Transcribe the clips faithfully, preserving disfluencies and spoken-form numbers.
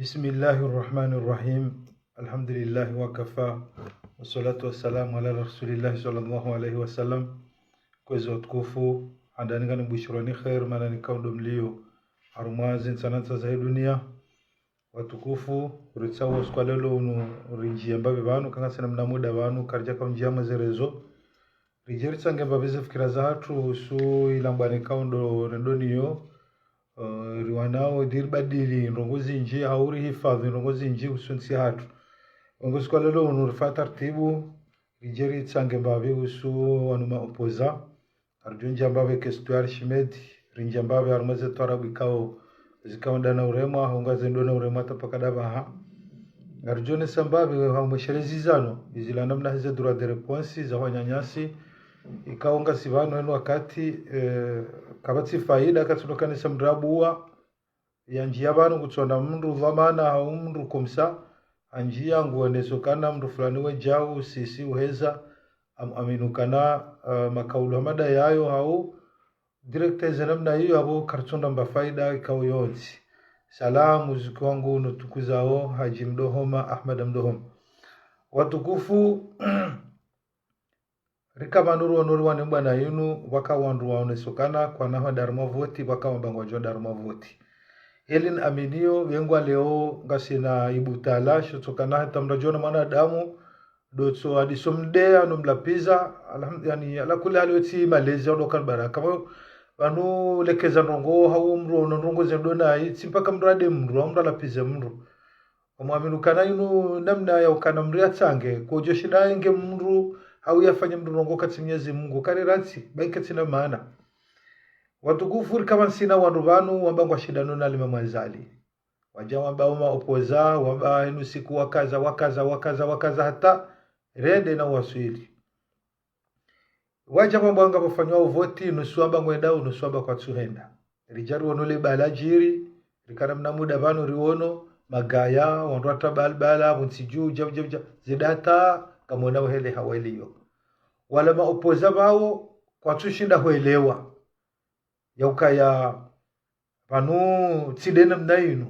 بسم الله الرحمن الرحيم. الحمد لله وكفى. والصلاة والسلام على رسول الله صلى الله عليه وسلم. Kwezi watukufu, handani ngani bushirani khair, mana ni kaudo mlio harumwa zintsanantsa za dunia. Watukufu, ritsawo usiku wa leo unu rinjiya mbapvi pvanu, kanga sina mna muda pvanu, karidja kaunjiya mwa zerezo. Ridje ritsange mbapvi ze fikira zahatru uhusu ilambwa ne kaudo, ne doniyo, eh, riwanao, diribadili ndrongoo zinji, hau rihifadhwi ndrongoo zinji uhusu ntsi yahatru. Wangu usiku wa leo unu rifanya taratibu, ridje ritsange mbapvi uhusu wanu ma opposants. Ngaridjo njiya mbapvi question Archimède, rinjiya mbapvi harumwa ze twarabu ikao, zikao ndana uremwa, hau ngaze ndona uremwa hata paka ndapvaha. Ngaridjo nesa mbapvi hau mweshelezi zano, izila namna heze droit de réponse za wananyasi, ikao ngasi pvanu enu wakati, eh, kapvatsi faida, katsunokanisa mdrabuwa, yanjiya pvanu kutsona mndru dhwamana hau mndru komsa, anjiya nguoneso kana mndru fulani we djau, sisi uheza, am-, aminukana, eh, makaulu hama nda yayo hau, direct ze namna iyo apvo karitsonda mba faida ikao yontsi. Salamu ziki wangu no tukuzao, Haji Mdohoma, Ahmad Mdohoma. Watukufu, rika pvanu ruono riwane mbwana yinu, pvaka wandru waoneso kana kwana hwa ndraru mwa voti, pvaka wamba ngwadjo ndraru mwa voti. Heli ni aminiyo, pvengwa leo ngasina ibutala, shotso kana hata mndru adjona mwanadamu, dotso hadiso mdeya no mlapviza, alham-, yani, ala kulli hali wetsi malezi ya udoka baraka. Pvanu, pvanu lekeza ndrongoo, hau mndru ono ndrongoo ze ndona, itsi mpaka mndru ade mndru, hau mndru alapvize mndru. Wamwaminukana inu namna ya ukana mndru yatsange, kodjo shinda enge mndru, hau yafanye mndru ndrongoo katsi Mwenyezi Mungu, kariratsi, bayi katsina maana. Watukufu, rika pvansina wandru pvanu, wamba ngwashindano na Imam Azali. Wadja wamba uma opposants, wamba inu siku wakaza, wakaza, wakaza, wakaza, hata rende na waswili. Wadja wamba ngapvofanywa uvoti, nusu wamba ngwendao, nusu wamba kwatsuhenda. Ridja riono le bala djiri, rikana mna muda pvanu riono, magaya, wandru wata balbala, pvontsi dju, dja, dja, dja, zidata, ngamwona uhele hawaliyo. Wala ma opposants pvao, kwatsushinda hwelewa. Ya ukaya pvanu tsi nde namna inu.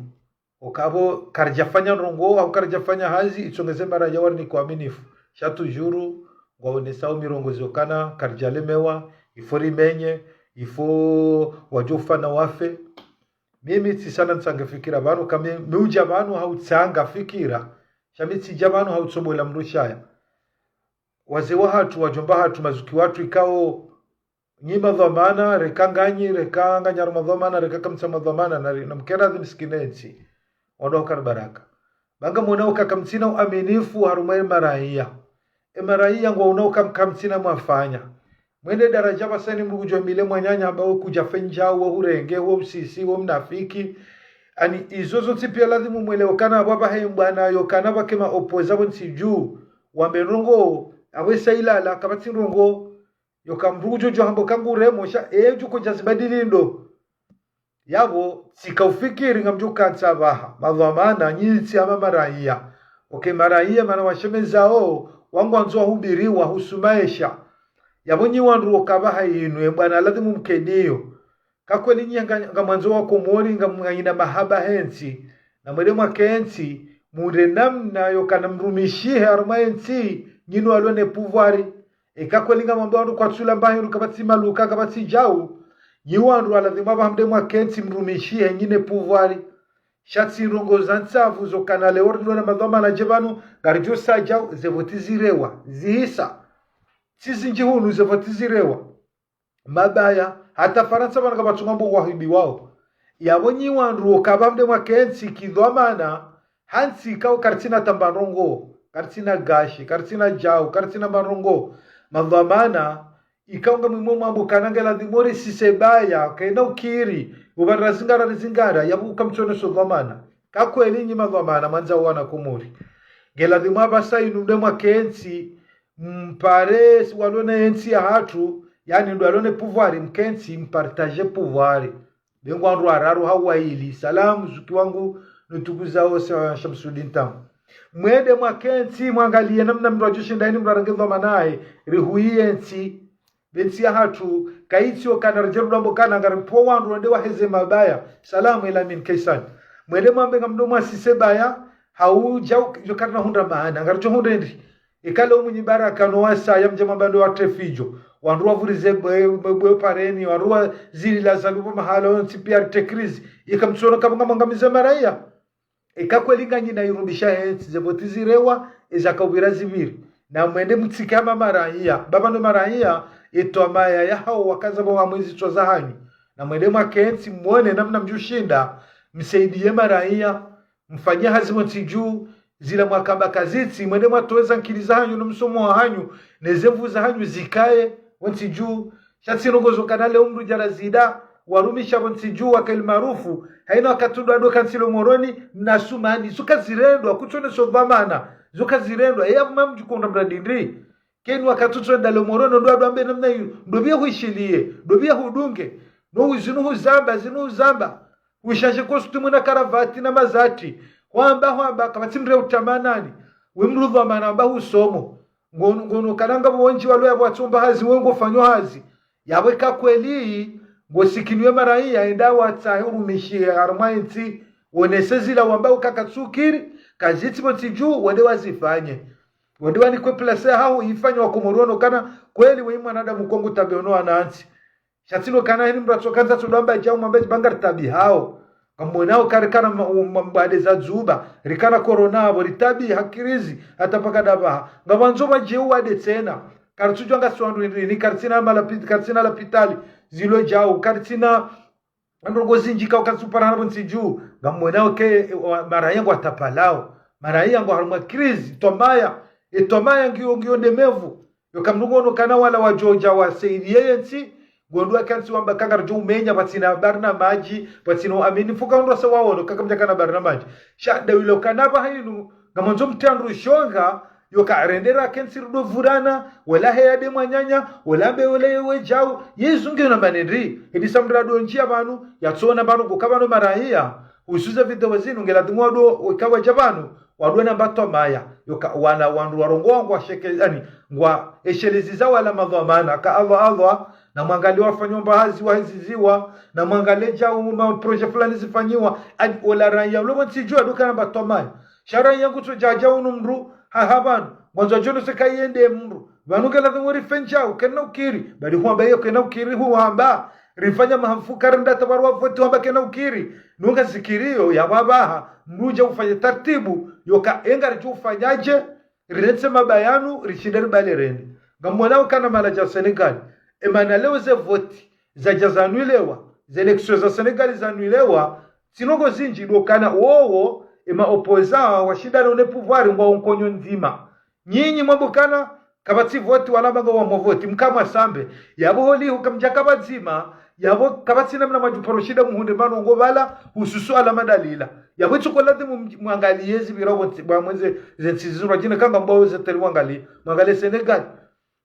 Oka apvo karidjafanya ndrongoo, hau karidjafanya hazi, itsongeze mara ya wari ni kwa aminifu. Sha tu djuru, ngwaonesao mirongozi yokana, karidjalemewa, il faut rimenye, il faut wadjo ufa na wafe. Mimi tsi sana ntsange fikira pvanu, kami, mi udja pvanu hau tsanga fikira. Sha mi tsidja pvanu hau tsobola mndru shaya. Wazee wahatru, wadjomba hatru, mazuki watru, ikao, nyi madhwamana, reka nganyi, reka nganyi harumwa madhwamana, reka kamtsi madhwamana, na ri-, na mkera dhi msikine ntsi. Wandru wa ukari baraka. Ba ngamwona uka kamtsina uaminifu harumwa e maraiya. E maraiya ngwaona uka kamtsina mwafanya. Mwende daradja pvasani mndru kudjo mile mwananya hamba we kudja fenja, we hurenge, we usisi, we mnafiki. Ani izo zontsi pia lazimu mwelewe kana apvo apvahe mbwana yokana pvake ma opposants pvontsi dju. Wambe ndrongoo, apvo isa ilala, kapvatsi ndrongoo. Yoka mndru kudjo djo hamba uka nguremo, sha, e, djuko dja zibadili ndo. Yapvo, tsika ufikiri ngamdjo kantsa pvaha, madhwamana, nyi tsi hama maraiya. Oke maraiya, mana washemezao, wangwandzo wahubiriwa, husumaesha. Yapvo nyi wandru woka pvaha inu, e mbwana lazimu mkeniyo. Kakweli nyi nga, ngamwandzo wa Komori, nga, nganyina mahaba he ntsi. Na mwende mwake ntsi, mure namna yokana mrumishihe harumwa e ntsi, nyi nu walio ne pouvoir. Eka kweli ngamwambao wandru kwatsula mbahi, wandru kapvatsi maluka, kapvatsi djau. Nyi wandru walazimu apvaha mde mwake ntsi mrumishihe nyi ne pouvoir. Sha tsi ndrongoo za ntsavu zokana leo rilo na madhwamana dje pvanu, ngaridjo sa djau, ze voti zirewa, zihisa. Tsi zinji hunu ze voti zirewa. Mabaya, hata Farantsa pvanu kapvatsu ngambo wahibiwao. Yapvo nyi wandru woka pvaha mde mwake ntsi kidhwamana, ha ntsi ikao karitsina tamba ndrongoo, karitsina gashi, karitsina djau, karitsina mba ndrongoo. Madhwamana, ikao ngamwimo mwambo kana nge lazimu risise baya, kena ukiri, upvandra zingara rizingara, yapvo uka mtsoneso dhwamana. Kakweli nyi madhwamana, mwandza wana Komori. Nge lazimu apvasa inu mde mwake ntsi, mpare si walio ne ntsi yahatru, yani ndo walio ne pouvoir mke ntsi, mpartage pouvoir. Be ngwandru wararu hau waili. Salamu, zuki wangu, no tukuzao sa Shamsudin Tamu. Mwende mwake ntsi, mwangaliye namna mndru adjo shinda ini mndru arenge dhwamana yahe, rihuiye ntsi. Be ntsi yahatru, kaitsi okana ridje rudambo kana ngaripvo wandru wende waheze mabaya. Salamu, Elamin Kaisani. Mwende mwambe ngamdjo mwasise baya, hau djau, yo karina hundra maana, ngaridjo hundre ndri. Ikale omwinyi baraka no wasaya mdje mwamba ndo watre fidjo. Wandru wavurize bwe, bwe, bwe pareni, wandru wazilila zalubo mahala, wontsi piya ritre crise. Ika mtsuono kama ngamwangamize maraya. Ika kweli nganyina irudisha hentsi, ze voti zirewa, eza kaubira zipviri. Na mwende mtsike hama maraya. Baba no maraya, etwamaya yahao wakaza bo hamwezi tswa zahanyu. Na mwende mwakentsi mwone namna mdjushinda, msaidiye maraya, mfanye hazi wontsi dju, zila mwakamba kazitsi, mwende mwatowe ze nkili zahanyu no msomo wahanyu, ne ze nvu zahanyu zikaye wontsi dju. Sha tsi ndrongoo zo kana leo mdru djara zida, warumisha wontsi dju, waka El Maarouf, haina wakati ndo ado kantsi lo Moroni, na Sumani, zo kazirendwa, kutsoneso dhwamana, zo kazirendwa, eya pvuma mdjukondra mradi ndri. Keni wakati utso enda lo Moroni, ndo ado ambe namna iyo, ndo piya huishiliye, ndo piya hudunge, no zinu huzamba, zinu huzamba. Hushashe costume na karavati na mazati. Hwamba, hwamba, kapvatsi mdru utamanani. We mdru dhwamana amba husomo. Ngono, ngono kana ngapvo wendji walo yapvo watsomba hazi, we ngofanyo hazi. Yapvo ika kweli, ngosikiniwe maraya, enda watsahe urumishi harumwa entsi, wonese zila wamba uka katsukiri, kazitsi pvo ntsi dju, wende wazifanye. Wende wanikwe place haho, ifanye wakomori wono kana, kweli we mwanadamu kongu tabi ono wanantsi. Sha tsi ndo kana heni mdru atsokandza tsodo amba djau mwambe djibanga ritabi hao. Ngamwonao kari kana ma-, ma-, mbwade za dzuba, rikana corona apvo, ritabi ha crise, hata paka dapvaha. Ngapvandzo pvadje uwade tsena. Karitsudjwa ngasi wandru hindri, ni karitsina malapi-, karitsina lapitali, zilo djau, karitsina ndrongoo zindji ka ukatsupara hapvo ntsi dju. Ngamwonao ke, e, wa-, maraya ngwatapalao. Maraya ngwa harumwa crise, twamaya. E twamaya ngiyo, ngiyo ndemevu. Yo kamdru ngono kana wala wadjodja wasaidiye yentsi, ngondro wakantsi wamba ka ngaridjo umenya, pvatsina barnamadji, pvatsina uaminifu, ka undro sa waono, ka kamdja kana barnamadji. Sha dawilo kana pvaha inu, ngamwandzo mtandru shonga, yo karendera kentsi rudo vurana, wala heya de mwananya, wala mbe wala yewe djau, yezu ngiyo na manendri, hedi sa mdru ado ndjiya pvanu, yatsona pvanu, kuka pvanu maraya, hususa video zinu, ngela dhumwa do, weka wadja pvanu, wadwe na mbatwa maya, yoka wana wandru warongowa ngwa sheke, yani, ngwa eshelezi za wala madhwamana, ka Allah, Allah, na mwangalie wafanyao mba hazi waheziziwa, na mwangalie djau ma projet fulani zifanyiwa, yani, ola raya, ulo pvo ntsi dju, aduka na mbatwa maya. Sha raya ngutso djadja unu mdru, ha, ha pvanu, mwandzo djono seka yende mdru. Pvanu kela dhumuri fendjau, kena ukiri, bali huamba iyo kena ukiri huamba, rifanya mahamfuka renda tabarwa voti huamba kena ukiri, nunga zikiriyo, ya wabaha, mdru dja ufanye tartibu, yoka enga ridjo ufanyadje, riletse mabayanu, rishinde ribale rende. Ngamwonao kana mala dja Senegal. Emana leo ze voti, zadja zanwilewa, ze élection za Senegal zanwilewa, tsi ndrongoo zindji ndo kana wowo, ema opposant, washindana ne pouvoir, ngwa onkonyo ndzima. Nyinyi mwambo kana, kapvatsi voti wala manga wa mwa voti, mkamwa sambe. Yapvo holiho kamdja kapvadzima, yapvo kapvatsi namna mwadjuparo shinda muhundre mano ngo pvala, hususu ala madalila. Yapvo itsuko ladhimu mdj-, mwangaliye zipvira pvo ntsi-, pvamwe ze, ze ntsi zizurwa djina kanga mbao ze teli mwangaliye. Mwangaliye Senegal.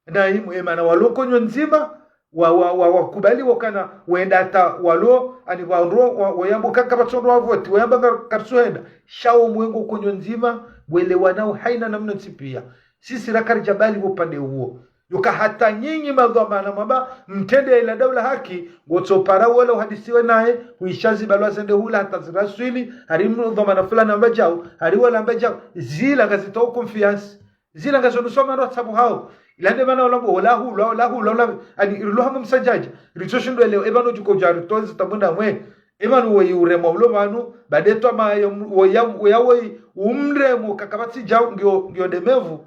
Na imu emana walo konyo ndzima, wa, wa, wa, wakubali wakana, wenda hata walo, ani wandro, wa, wayambo kaka pvatsondo wa voti, wayamba nga kartsu henda. Sha wo mwengo konyo ndzima, welewanao haina namna ntsi piya. Sisi rakaridja bali wo upande uwo. Yoka hata nyinyi madhwamana mwamba, mtrende ila daula haki, ngotso para wola uhadisiwe naye, huisha zibalwa zende hula hata ziraswili, hari mdhwamana fulani amba djau, hari wola amba djau, zila ngazitoao confiance. Zila ngazo nusoma ndo tsabu hao. Ila nde mana olambo, ola hula, ola hula, ola, ani, irilo hama msadjadja. Ritso shindo elewa, eba no djuko dja ritozi tabunda mwe. Eba no weyi uremwa ulo pvanu, bade twamaya, woya, woya weyi, umremo kakapvatsi djau, ngiyo, ngiyo demevu.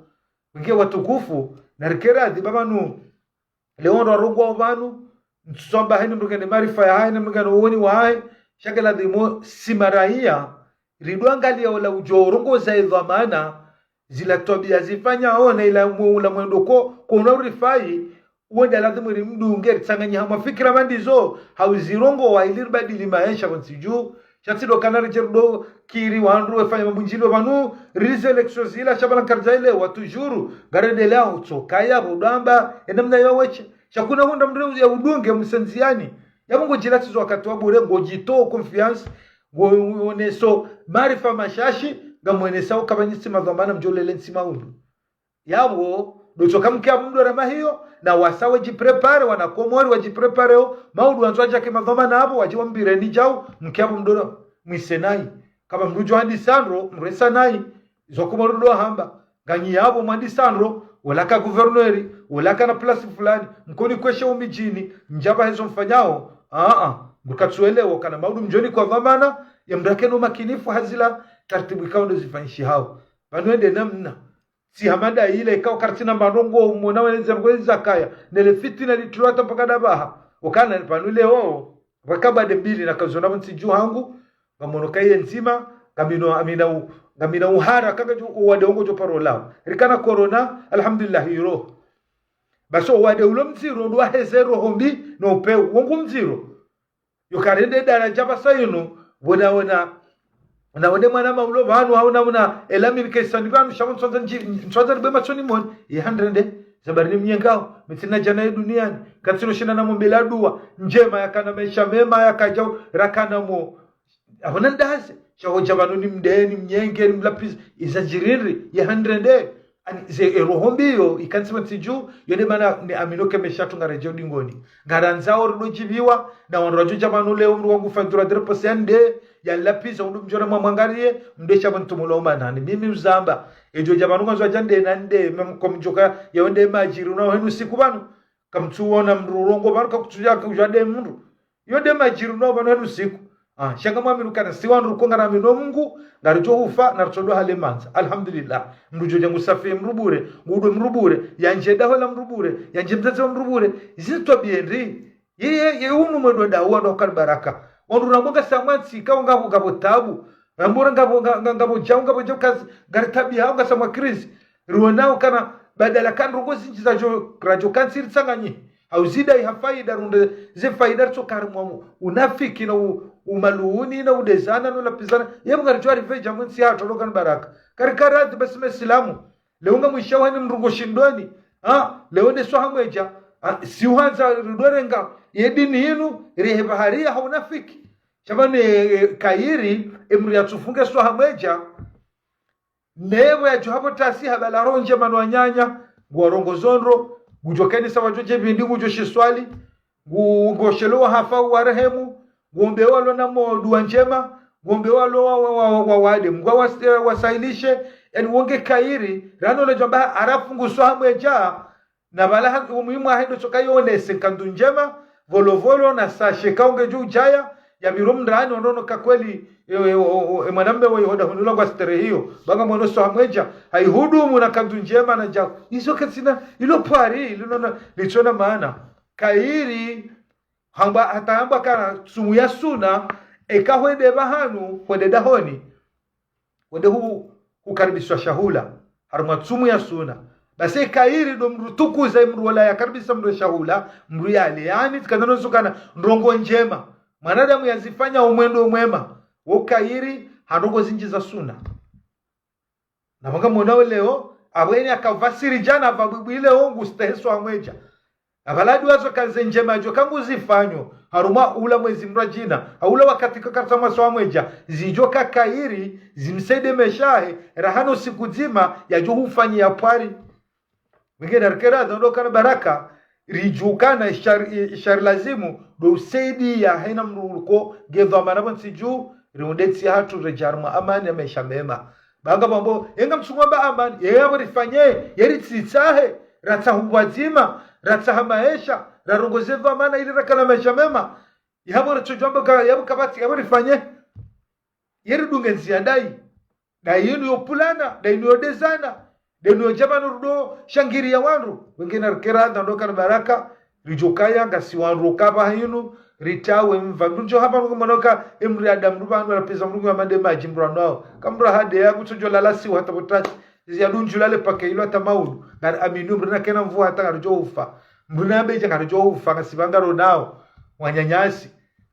Ngiyo watukufu, na rikera adhiba pvanu. Leo ndo arongowa pvanu, ntsamba heni mdru kene maarifa yahahe, ne mdru kene uwoni wahahe, sha kela dhimo si maraya, ridwangaliya ola udjo rongoza edhwamana, zila twabiya zifanyao na ila mwe-, ula mwendo ko, kona urifai, uwo nda ladhimu rimdunge, ritsanganye hamwa fikira mandizo, hau zirongowa ili ribadili maesha pvo ntsi dju, sha tsi ndo kana ridje rudo kiri wandru wefanya mabundjilio pvanu, rilize élection zila, sha pvala nkaridja elewa, toujours, ngarendelea utsoka yapvo dwamba, enamna yo weshe. Sha kuna hundra mdru ya udunge msendziani. Yapvo ngodjila tsizo wakati wa bure, ngodjitoa confiance, ngoneso maarifa mashashi, ngamwenesao kapvanyitsi madhwamana mdjolele ntsi maundu. Yapvo, dotsoka mke apvo mdora mahiyo, na wasa wadjiprépare, wana Komori wadjiprépare yo, maudu wandzo wadjake madhwamana apvo, wadji wambireni djau, mke apvo mdora mwisenayi. Kaba mdru djo handisa ndro, mresa nayi. Izo kuma rudo hamba. Nganyi yapvo mwandisa ndro, wala ka gouverneur, wala kana place fulani, mkoni kweshe umidjini, mdjapva hezo mfanyao. Aa, mdru katsuelewa, kana maudu mdjoni kwa dhwamana, ya mdru akeno makinifu ha zila taratibu ikao ndo zifanyishihao. Pvanu ende namna. Si hamada ile ikao kartsina marongo, umona wenze ngo zakaya, nele fitina litulwa hata mpaka dabaha. Ukana pvanu leo, wakaba de mbili na kazona mtsi dju hangu, ngamono kaye ndzima, ngamino, amina u, ngamina uhara, kaka dju, uwade wongo djo paro lao. Rikana corona, alhamdulillah, iro. Basi uwade ulo mdziro, ndo waheze roho mbi, no upeu, wongo mdziro. Yo karende daraja pvasa inu, wona, wona, na wone mwana maulo pvanu, hauna, una, ela mimi kesani pvanu, shamu ntsonza nji, ntsonza nibwe matsoni moni, ye handrende, zabari ni mnyengao, mitsina djana ye duniani, katsino shinda na mombela dua, ndjema yakana maesha mema, yakadjao, rakana mo, Apvo na ndaze, sha hodja pvanu ni mdeni, mnyenge, ni mlapvize, iza djirindri, ye handrende. Ani, ze, e roho mbi yo, ikantsi pvantsi dju, yo nde mana ni amino ke mesha tu ngaredjeo dingoni. Ngarandzao rudo djipviwa, na wandru wadjo dja pvanu leo, mdru wangu fandura dere pose ya nde, ya lapviza, undru mdjona mwamwangariye, mdwe sha pvantsi mulo manani. Mimi uzamba, edjo dja pvanu ngandzo adja nde na nde, mem-, komdjoka, ya wende madjiri, una henu siku pvanu. Kamtsuona mdru urongo pvanu kakutsuja kujade mdru. Yo nde madjiri no pvanu henu siku. Ah, sha ngamwaminu kana si wandru ko ngaramino Mungu, ngaridjo hufa, na ritsodo hale mandza. Alhamdulillah. Mdru djo dja ngusafi mdru bure, ngudo mdru bure, yandje daho la mdru bure, yandje mdzadze wa mdru bure. Izi ntwabiya ndri. Ye, ye, ye unu mwendo ndahu wandru wakali baraka. Wandru rambo ngasa mwantsi, kao ngapvo, ngapvo tabu. Rambo ngapvo, nga-, nga-, ngapvo djau, ngapvo djau kazi, ngari tabiya, ngasa mwa krizi. Riwonao kana badala ka ndrongo zindji zadjo, radjo kantsi ritsanganyihe. Hau zida iha faida runde ze faida ritsoka harimwa mu-, unafiki na u-, umaluuni na udezana na ulapvizana. Ye Mungu ngaridjo ariveja mwentsi hatru ndo kana baraka. Karika radhi basi mesilamu. Leo ngamwishao heni mdru ngo shindoni. Ha? Leo nde swaha mwedja. Ha? Si uhandza ridorenga. Ye dini inu, rihe bahariya ha unafiki. Sha pvanu, eh, kayiri, emdru yatsufunge swaha mwedja. Nepvo yadjo hapvo tasi habala roho ndjema no wananya, nguwarongozo ndro, ngudjo kenisa wadjo dje pvindi ngudjo shiswali, ngu-, ngoshelo wahafa uwarehemu, ngombe walo na mo dua ndjema, ngombe walo wa, wa, wa, wa, wade, mgwa was-, eh, wasahilishe, yani wonge kayiri, rano le djwamba harafu ngu swaha mwedja, na pvala ha-, umuhimu wahe ndo tsoka yonese nkandu ndjema, volovolo na sashe kaunge dju djaya, ya miro mdrani ondono ka kweli, e, e, o, o, e mwanamme wa ihoda hunula ngwa sterehi yo, ba ngamwono swaha mwedja, haihudumu na nkandu ndjema na djau. Izo katsina, ilo pwari, ilo nona, litsona maana. Kayiri, hamba, hata hamba kana tsumu ya suna, eka hwende pvahanu, hwende dahoni. Wende hu-, hukaribiswa shahula. Harumwa tsumu ya suna. Basi kayiri ndo mdru tukuza mdru wala yakaribisa mdru shahula, mdru yale. Yani, tsikana no sukana, ndrongo ndjema. Mwanadamu yazifanya umwendo mwema. Wo kayiri, ha ndrongo zindji za suna. Na pvanga mwona wo leo, apvo eni akavasiri djana, apva bwibwi leo, ngustehi swaha mwedja. Apvala dua zo kaze ndjema djo kangu zifanyo, harumwa ula mwezi mradjina, ha ula wakati kakarta mwa swaha mwedja, zidjo ka kayiri, zimsaidie meshahe, raha no siku dzima, yadjo hufanyi ya pwari. Wenge narikera dhondo kana baraka, ridjukana shar-, shari lazimu, ndo usaidiya hena mdru uko, nge dhwamana pvantsi dju, riunde ntsi hatru redja harumwa amani ya mesha mema. Ba ngamwambo, enga mtsungu amba amani, ye yapvo rifanye, ye ritsitsahe, ratsaha upvwadzima, ratsaha maesha, rarongoze dhwamana ili rakana maesha mema. Yapvo ratsodjwamba ka, yapvo kapvatsi, yapvo rifanye. Ye ridunge ndzia ndayi. Ndayi inu yo pulana, ndayi inu yo dezana, ndayi inu yo djamano rudo shangiriya wandru. Wenge narikera dhondo kana baraka, ridjo kaya ngasi wandru ka pvahanu, ritawe mva. Ndundjo hapva nungu mwana ka emdru ya damu, ndru pvahanu wala pveza mdru ya mande madji mdru anwao. Ka mdru hade ya kutsodjo lala siwa hata pvo tati. Izi ya ndundju lale pake ilo hata maudu. Ngari amini mdru na kena mvua hata ngaridjo ufa. Mdru na bedja ngaridjo ufa, ngasi pvangaro nao. Wananyasi.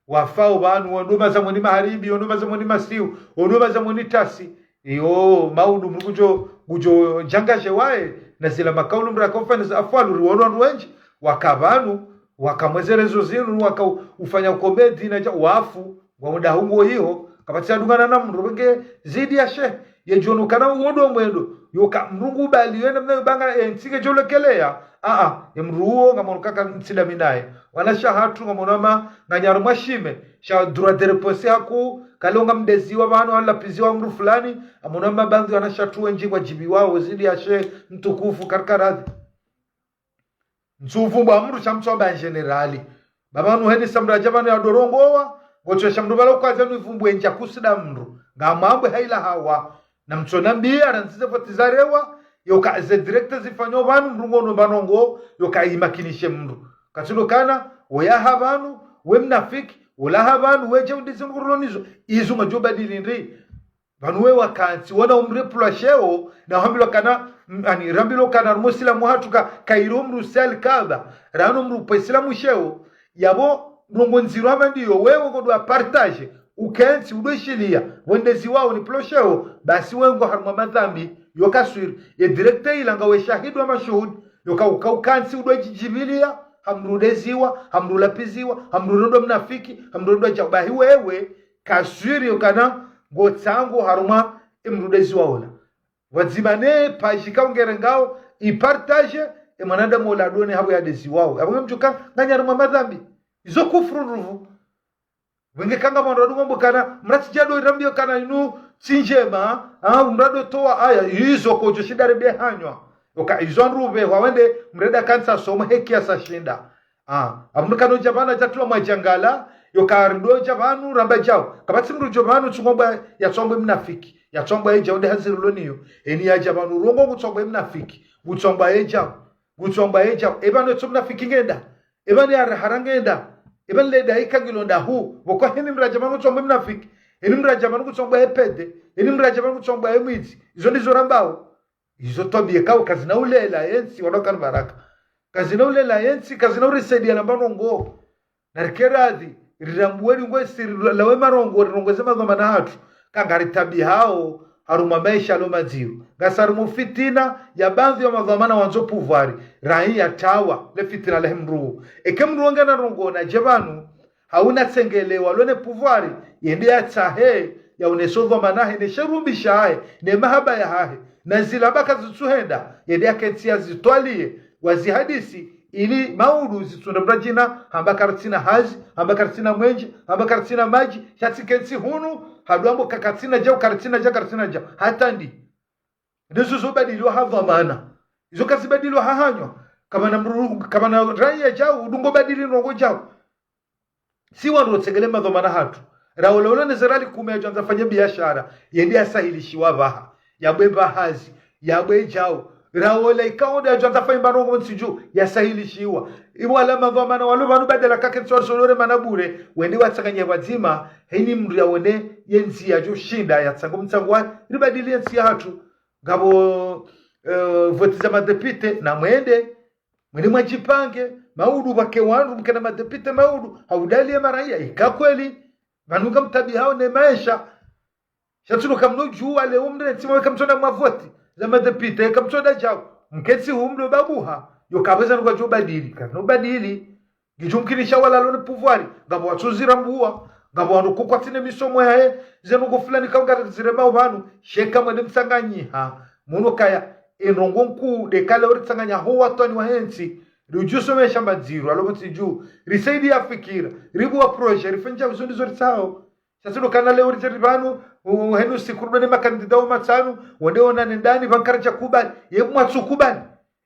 Wafao pvanu, wandru mazamoni maharibi, wandru mazamoni masiu, wandru mazamoni tasi. Iyo, maudu mdru kudjo, kudjo djangaje waye, na zila makaulu mdru akaufanya za afwalu, riwono wandru wendji, waka pvanu, waka mwe ze réseaux zinu, waka u-, ufanya komedi na dja, wafu, ngwa muda hungo iho, kapvatsi adungana na mdru, wenge zidi ya shehe, ye djono kana uwondo mwendo, yoka mdru ngu bali, yena mna banga, e, ntsike djolekeleya, a, a, e mdru uwo, ngamwono kaka ntsida mi naye. Wanashe hatru ngamwono hama nganyaro mwa shime sha droit de réponse, haku kalonga mdeziwa pvanu, halapiziwa mdru fulani, ngamwono hama baadhwi wanashe hatru wendji ngwadjibiwao zidi ya she mtukufu karikaradhi. Ntsuvumbua mdru sha mtsamba en général. Ba pvanu heni sa mdru adja pvanu yadorongowa, ngotsuesha mdru pvala ukwaza nu ivumbu endja kusida mdru. Ngamwambwe haila hawa. Na mtsonambia, randzi ze voti zarewa, yoka ze direct zifanywa pvanu mdru ngono pvanu ngo, yoka imakinishe mdru. Katsilo kana, oya ha pvanu, we mnafiki, ola ha pvanu, we dje undizi mdru lonizo, izo ngadjo badili ndri. Pvanu we wakantsi, wona umrepula sheo, na hambilwa kana, m-, ani, rambilwa kana, harumwa usilamu hatru ka, kairo mdru sali kaba, rano mdru pwe silamu sheo, yapvo, ndrongo ndziro hama ndiyo, wewe ngodwa partage, ukentsi, udwe shiliya, wendeziwao ni pula sheo, basi we ngo harumwa madhambi, yoka swiri, ye direct ila ngawe shahidi wa mashuhudi, yoka uka ukantsi udwe djidjibilia, ha mdru udeziwa, ha mdru ulapiziwa, ha mdru uredwa mnafiki, ha mdru uredwa djau bahi wewe, kaswiri yokana ngotsango harumwa emdru udeziwa ola. Pvwadzima ne page ka ungerengao, ipartage, emwanadamu ola adone hapvo yadeziwao. Yapvo ngamdjuka, nganya harumwa madhambi. Izo kufuru ndruvu. Wenge kanga mwandro wadungo mbukana, mratsi djado irambiyo kana inu tsi ndjema, ah, mrado towa aya, izo kodjo shinda rebe hanywa. Yoka izo andru ube, hwa wende, mreda kantsa somo heki yasa shinda. Ah, amnu kano dja pvanu djatulwa mwa djangala, yoka rido dja pvanu ramba djao. Kapvatsi mdru djo pvanu tsungombwa yatsongwe mnafiki, yatsongwe ye djao nde haziri loniyo. Eni yadja pvanu rongo ngutsongwe mnafiki, ngutsongwe ye djao, ngutsongwe ye djao. Eba no tso mnafiki ngenda, eba ni ara hara ngenda, eba ni leda ika ngilo ndahu. Pvoko heni mradja pvanu ngutsongwe mnafiki, heni mradja pvanu ngutsongwe ye pede, heni mradja pvanu ngutsongwe ye mwidzi. Izo ndizo rambao. Izo twabiya kao kazina ulela yentsi, wala ukana baraka. Kazina ulela yentsi, kazina urisaidia na marongo. Na rike radhi, rirambuwe ringwe siri la-, lawe marongo, rirongoze madhwamana hatru. Kanga ritabihao, harumwa maesha lo madziro. Ngasi harumwa fitina, ya baadhwi ya madhwamana wandzo pouvoir, rahi ya tawa, le fitina le mdru. Eke mdru wangana rongo, na dje pvanu, hauna tsengelewa lone pouvoir, yende yatsahe, yaoneso dhwamana hahe, ne sherumbi shahe, ne mahaba yahahe, na zila baka zitsuhenda, yende yakentsi yazitwaliye, wazihadisi, ili maudu zitsunde mradjina, hamba karitsina hazi, hamba karitsina mwenje, hamba karitsina madji, sha tsikentsi hunu, hadwambo ka karitsina djao, karitsina djao, karitsina djao. Hata ndi. Ndizo zo badiliwa ha dhwamana. Izo kazibadiliwa ha hanywa. Kama na mru-, kama na raiya djao, udungo badili ndrongo djao. Si wandru wotsengele madhwamana hatru. Raola ola ne zerali kume yadjo andza fanye biashara, yende yasahilishiwa pvaha, yabwe mba hazi, yabwe djao. Raola ikao nde yadjo andza fanye mba ndrongo ntsi dju, yasahilishiwa. Iwala madhwamana walo pvanu badala kakentsi wasolore mana bure, wende watsanganye pvwadzima, heni mdru yaone yentsi yadjo shinda, yatsango mtsango wa, ribadili yentsi yahatru. Ngapvo, eh, voti za madepite, na mwende, mwende mwadjipange, maudu pvake wandru, mkena madepite maudu, haudaliye maraiya, ika kweli, pvanu ngamtabihao ne maesha. Sha tsuno kamno djuwa leo mdre, tsima weka mtsonda mwa voti, za madepite, eka mtsonda djao, mkentsi humlo babuha, yoka pvweza nukwa djo badili, kano badili. Ngidjumkinisha wala lone pouvoir, ngapvo watsuzirambuwa, ngapvo wandru kukwatsine misomo yahe, ze ndrongo fulani kaunga ziremao pvanu, sheka mwende mtsanganyiha. Muno kaya, e ndrongo nkuu, de kale oritsanganya ho watwani wahentsi, riudjusomesha madziro, alo pvo ntsi dju, risaidiya fikira, ribuwa projet, rifenja uzo ndizo ritsao. Sha tsi ndo kana leo ridje ri pvanu, u-, henu siku rudwe ne makandida wo matsanu, wende wonane ndani, pvanu karadja kubali, ye mwatsu kubali.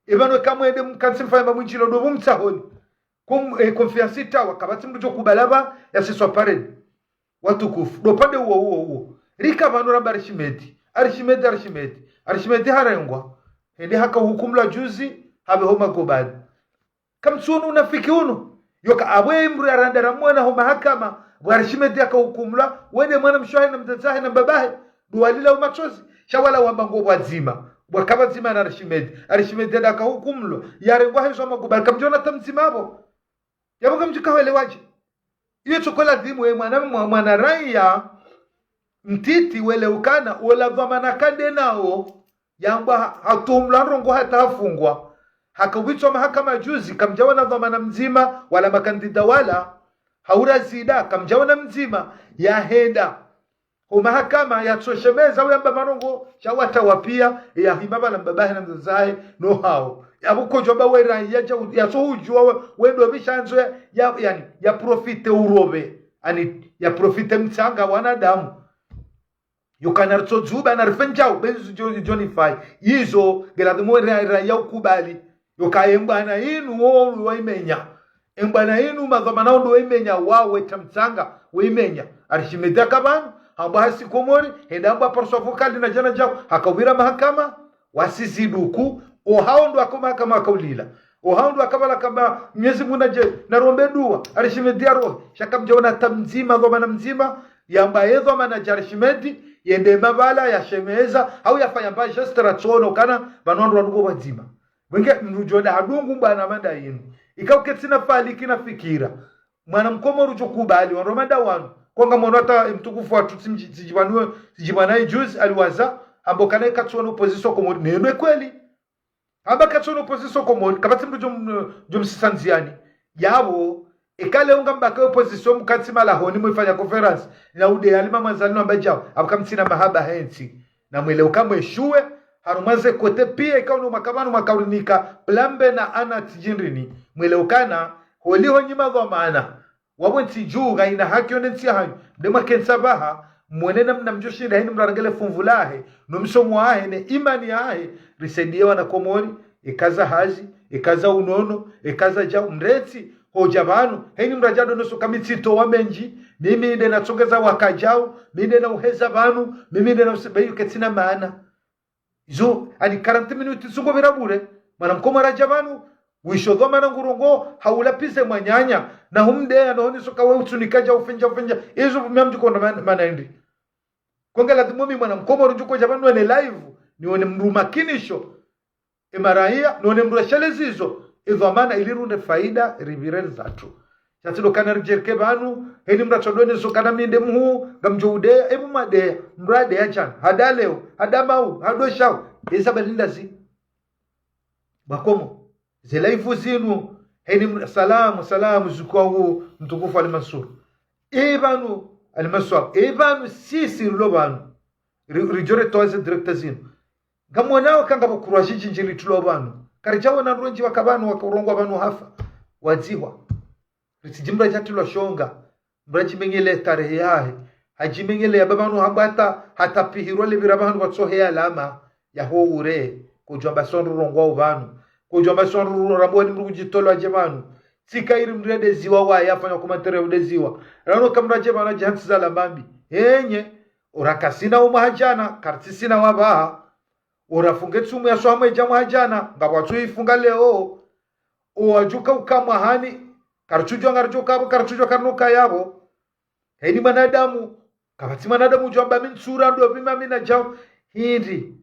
E pvanu eka mwende mkantsi mfanye mamwindjilo ndo pvo mtsahoni. Kum-, eh, confiance itawa, kapvatsi mdru djo kubala pva, yasiswa pareni. Watukufu, ndo pande uwo, uwo, uwo. Rika pvanu ramba Arishimedi, Arishimedi, Arishimedi, Arishimedi harengwa. Hende haka hukumulwa juzi, hapve ho magobani. Kamtsuono unafiki unu. Yoka apvo emdru yaranda ramwona ho mahakama, pvwa Arishimedi yaka hukumulwa, wende mwana mshe wahe na mdzadze wahe na mbabahe, ndo walila umatsozi, sha wala wamba ngo pvwadzima. Pvwaka pvadzima na Arishimedi. Arishimedi yadaka hukumulwa, yarengwa hezo magobani, kamdjona ta mdzima apvo. Yapvo kamdjika wele wadje. Iyo tsoko ladhimu we mwana, mwa-, mwana raiya, mtiti wele ukana, ola dhwamana kande nao, yamba ha-, hatumlwa ndrongo hata hafungwa. Haka witswa mahakama juzi, kamdjaona dhwamana mdzima, wala makandida wala, haura zida, kamdjaona mdzima, yahenda. Ho mahakama yatsoshemeza uyamba marongo, sha watawa piya, yahima pvala mbabahe na mdzadze wahe, no hao. Yapvo kodjwamba we raia yatso udjuwa we, we ndo pvi shandzo ya, ya, yaani, ya profite urobe. Yaani, ya profite mtsanga wanadamu. Yukana ritso dzuba na rifendzao, benzi djo, djo nifai. Izo, ngeladhimu we raia ukubali. Yoka embwana inu wo waimenya. Embwana inu madhwamana ndo waimenya, wawe tamtsanga, waimenya. Arishimedi aka pvanu, hambwa hasi Komori, hende hambwa paruswa vokali na djana djao, haka upvira mahakama, wasiziduku, o hao ndo wako mahakama waka ulila. O hao ndo waka pvala kamba Mnyezi Mungu nadje, narombe dua, Arishimedi arohe, sha kamdjaona hata mdzima, dhwamana mdzima, yamba ye dhwamana dja Arishimedi, yende mapvala, yashemeza, hau yafanya mba geste ratsoona ukana, pvanu wandru wanu pvo pvadzima. Wenge mdru djo nda hadungu mbwana manda yinu. Ika uketsina faliki na fikira. Mwana Mkomori udjo kubali, wandru manda wanu. Konga mwana hata mtukufu watru tsi mdji-, tsidjibwaniwe, tsidjibwana ijuzi, aliwaza, hamba ukana ikatsuona opposition Komori. Nendo kweli. Hamba katsuona opposition Komori, kapvatsi mdru djo m-, djo msisa ndziani. Yapvo, ika leo ngambaka opposition mkantsi malahoni mwifanya conférence, na ude yalima mwandzani no amba djao, apvo kamtsina mahaba he ntsi. Na mwelewe uka mweshuwe, harumwa ze kote pia ika unu mwaka pvanu mwaka urinika, plan B na ana tsidjindrini. Mwelewe ukana, holiho nyi madhwamana. Wapvo ntsi dju, ngayina haki yo ne ntsi yahanyu. Mde mwakentsi pvaha, mwone namna mdjo shinda heni mdru arengele funvu lahe, no msomo wahe, ne imani yahe, risaidiye wana Komori, eka za hazi, eka za unono, eka za djao, mrentsi, hodja pvanu, heni mdru adja ndo noso ka mi tsitowa mendji, mimi nde natsongeza waka djao, mi nde nauheza pvanu, mimi nde nause-, beyu ketsina maana. Izo, yaani quarante minutes tsi ngo pvira bure, mwana Mkomori adja pvanu, wisho dhwamana ngurongo, haula pize mwananya, na humdeya, na honi soka we utsunika dja ufenja, ufenja, izo pvumia mdji konda man-, mana indi. Konga ladhimu mi mwana Mkomori ndjuko dja pvanu wene live, nione mdru makinisho, e maraia, nione mdru ashelezi izo, e dhwamana ili runde faida, ripvire zatru. Sha tsi ndo kana ridjereke pvanu, heni mdru atsodwe ne zo kana mi nde muhu, ngamdjo udeya, epvo mwadeya, mdru adeya djana, hada leo, hada mau, hado shao, eza balinda zi. Bakomo, ze live zinu, heni mdru, salamu, salamu, zuku wangu, mtukufu Ali Mansur. E pvanu, Ali Mansur, e pvanu, sisi rilo pvanu. Ri-, ridjo retowa ze direct zinu. Ngamwonao ka ngapvo kurwa shidjindji ritulo pvanu. Karidjawona ndrwendji waka pvanu, waka urongwa pvanu hafa. Wadzihwa. Ritsidji mdru adjatilwa shonga, mdru adjimenyele tarehi yahe, hadjimenyele ya pvapvanu hamba hata, hata pihirwa lepvira pvahanu pvatsohe ya lama, ya ho ure, kodjwamba sondru rongwa upvanu, kodjwamba sondru rambwa ni mdru kudjitolwa dje pvanu, tsika iri mdru yadeziwa waye, afanya komantere udeziwa, rano kamdru adje pvanu adjihantsi za lambambi, henye, ora kasina umwa hadjana, kartsisina wapvaha, ora funge tsumu ya swamu edja mwa hadjana, ngapvo watsu ifunga leo, owadjuka uka mwahani, karitsudjwa ngaridjo kapvo, karitsudjwa karino kayapvo. Heni mwanadamu, kapvatsi mwanadamu udjwamba mi ntsura ndo pvima mi nadjao. Hindri,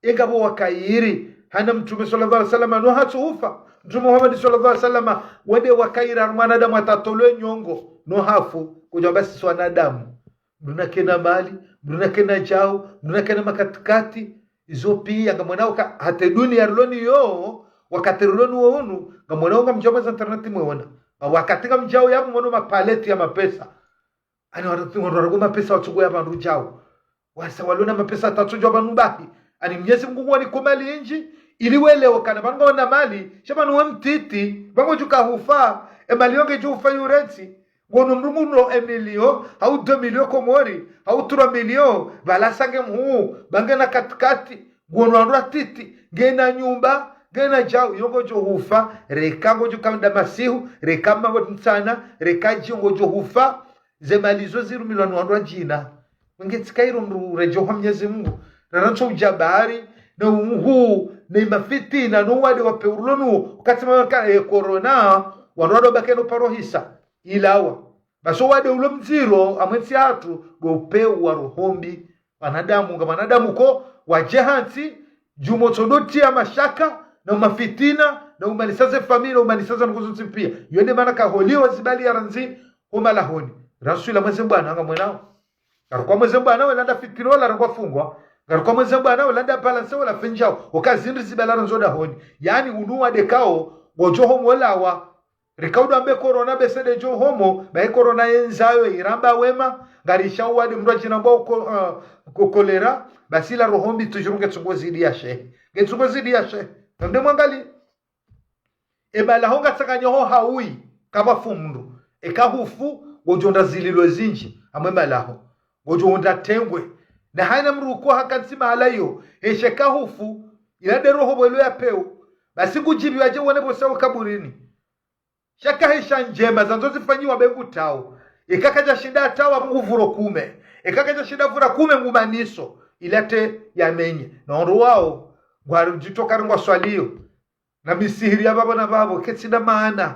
engapvo wakairi, hana Mtrume swallallahu alaihi wasallam, no hatsu hufa. Mtrume Muhammad swallallahu alaihi wasallam, wende wakairi hanu mwanadamu atatolwe nyongo, no hafu, kudjwamba sisi wanadamu. Mdru nakena mali, mdru nakena djao, mdru nakena makatikati, izo pia ngamwonao ka hata duniya rilo niyo, wakati rilo niwo unu, ngamwonao ngamdjao mwa za internet mwewona. Wakati ngamdjao yapvo mwono mapaleti ya mapesa. Ani wakati wandru warago mapesa watsugo ya pvandru djao. Wasa walona mapesa atatsu djao pvanu bahi. Ani Mnyezi Mungu ngwani ko mali indji, ili welewe kana pvanu ngwona mali, sha pvanu we mtiti, pvanu djuka hufa, e mali yo ngedjo hufa yurentsi. Ngono mdru nguno emilio, hau deux millions Komori, hau trois millions, pvala sange mhuu, pvange na katikati, ngono wandru watiti, ngena nyumba, ngena djao, yo ngodjo hufa, reka ngodjo kamda masihu, reka mabo mtsana, reka dji ngodjo hufa, ze mali zo zirumilwa ni wandru wadjina. Wenge tsika iro mdru uredjeo ha Mnyezi Mungu, rarantso udjabari, na umuhuu, na imafitina, no uwade wa peurulo nuwo, wakati mawaka, e, corona, wandru wado bakeno paro hisa. Ilawa. Basi owade ulo mdziro, amwentsi hatru, ndo upeo wa roho mbi. Wanadamu, nga wanadamu ko, wadje hantsi, djumotso ndo tia mashaka, na umafitina, na umalisa ze famille, na umalisa ze ndrongoo zontsi pia. Yo nde mana kaholiwa zibali ya randzi, ho malahoni. Raswila mweze mbwana, ngamwonao. Ngarikwa mweze mbwana, we landa fitilo, la rangwa fungwa. Ngarikwa mweze mbwana, we landa balance, we la fenjao. Oka zindri zibala randzo dahoni. Yaani, unu wade kao, ngodjo ho molawa. Rikaudo ambe corona bese de djo homo, bahi corona yendzayo iramba wema, ngarisha uwade mdru adjina mbwa uko-, ah, ko-, kolera, basi la roho mbi toujours ngetsungo zidi ya shehe. Ngetsungo zidi ya shehe. Namde mwangali. Emalaho ngatsanganyaho hawi, kapvafu mndru. Eka hufu, ngodjo hundra zililo zindji, hamwe malaho. Ngodjo hundra tengwe. Na haina mndru uko hakantsi mahala iyo, heshe eka hufu, ila nde roho pvwelo ya peu. Basi ngudjibiwa dje wone pvose o kaburini. Sha kahesha ndjema zandzo zifanyiwa be ngutao. Eka kadjashinda atao nguvuro kume. Eka kadjashinda vura kume ngumaniso. Ila te yamenye. Na ondro wao, ngwari udjitoka ri ngwaswalio. Na misihiri ya pvapvo na pvapvo, ketsina maana.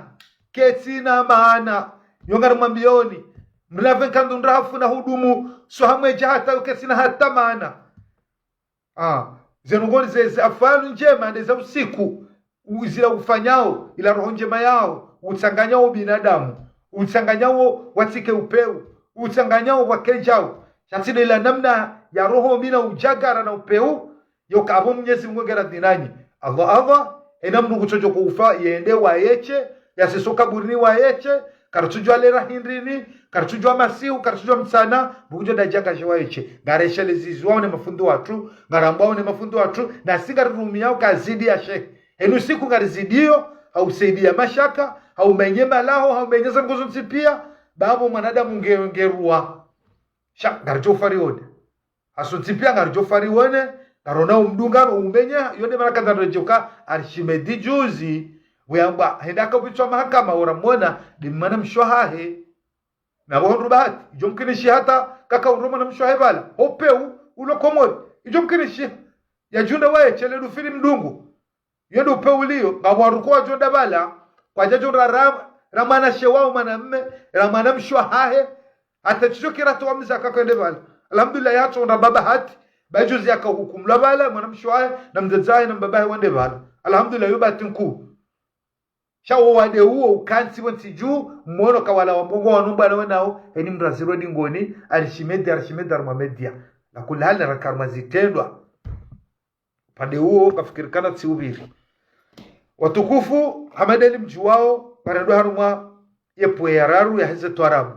Ketsina maana. Yo ngarimwambioni. Mlave nkandu ndrafu na hudumu, so hamwe dja hata yo ketsina hata maana. Ah, zenu ngoni ze, ze afaalu ndjema nde za usiku, u-, zila ufanyao, ila roho ndjema yao, utsanganyao binadamu, utsanganyao watsike upeu, utsanganyao wakedjao. Sha tsi nde ila namna ya roho mina udjagara na upeu, yo kapvo Mnyezi Mungu ngera dinani. Allah, Allah, ena mndru kutsodjo kufa, yende wayeshe, yasese o kaburini wayeshe, karitsudjua lera hindrini, karitsudjua masihu, karitsudjua mtsana, mndru kudjo ndadjanga she wayeshe. Ngareshelezizwao ne mafundi watru, ngarambwao ne mafundi watru, nasi ngarirumiao kazidi ya she. Enu siku ngarizidio, hau saidia mashaka, hau menye malaho, hau menye za ngozo ntsi pia, babo mwanadamu nge-, ngerua. Sha, ngaridjo farione. Hasontsi pia ngaridjo farione, ngarona umdungano umenye, yo nde mana kadha ndodjoka Archimède juzi, weyambwa, hende akapvitswa mahakama ora mwana, nde mwana mshe wahahe. Na pvo hondro bahati, idjo mkinishi hata, kaka undro mwana mshe wahe pvala, ho peu, ulo Komori, idjo mkinishi, yadjunda waye, shele dufiri mdungu. Yo ndo upveu uliyo, ngapvo wandru ko wadjo nda pvala, kwadjadjo nda ra, ra mwanashe wao mwanamme, ra mwana mshe wahahe, hata shitsho kira towa mze aka kwende pvala. Alhamdulillah, yatso nda pva bahati, ba juzi yaka hukumulwa pvala, mwana mshe wahe, na mdzadze wahe, na mbabahe wende pvala. Alhamdulillah, yo bahati nkuu. Sha wo wade uwo ukantsi pvo ntsi dju, mwono kawala wa mbongo wanu mbwana wenao, heni mraziro dingoni, Archimède, Archimède, Archimède. Na kulihali na rakaruma zitrendwa. Upande uwo, ngafikiri kana tsi upviri. Watukufu, hama ndeni mdjuwao, parendo harumwa ye pwe ya raru yaheze twarabu.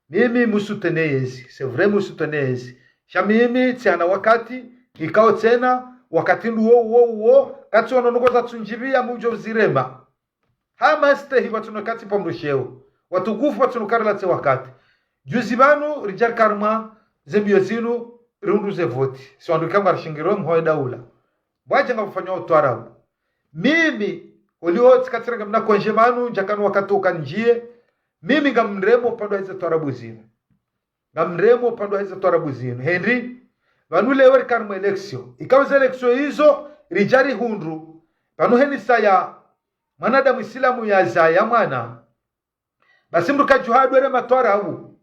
Mimi musutene yezi, c'est vrai musutene yezi. Sha mimi tsihana wakati, ikao tsena, wakati nduwo uwo uwo, katsi ono nuko za tsundjibiya mudjo uzirema. Hama stehi pvatsuno kati pvamrusheo. Watukufu pvatsuno karilatse wakati. Juzi pvanu ridja rikarumwa ze mbiyo zinu rihundru ze voti. Si wandru ikao ngarishingirwe mhoye daula. Mbwadje ngapvofanywa utwarabu. Mimi, oliho tsikatsirenge mna konje pvanu, ndjakana wakati uka ndjiye. Mimi ngamremo upande wa hize twarabu zinu. Ngamremo upande wa hize twarabu zinu. Hende, pvanu leo rikarumwa élection. Ikao ze élection izo, ridja rihundru. Pvanu heni saya mwanadamu isilamu yazaya mwana. Basi mndru kadjuha adwere matwarabu.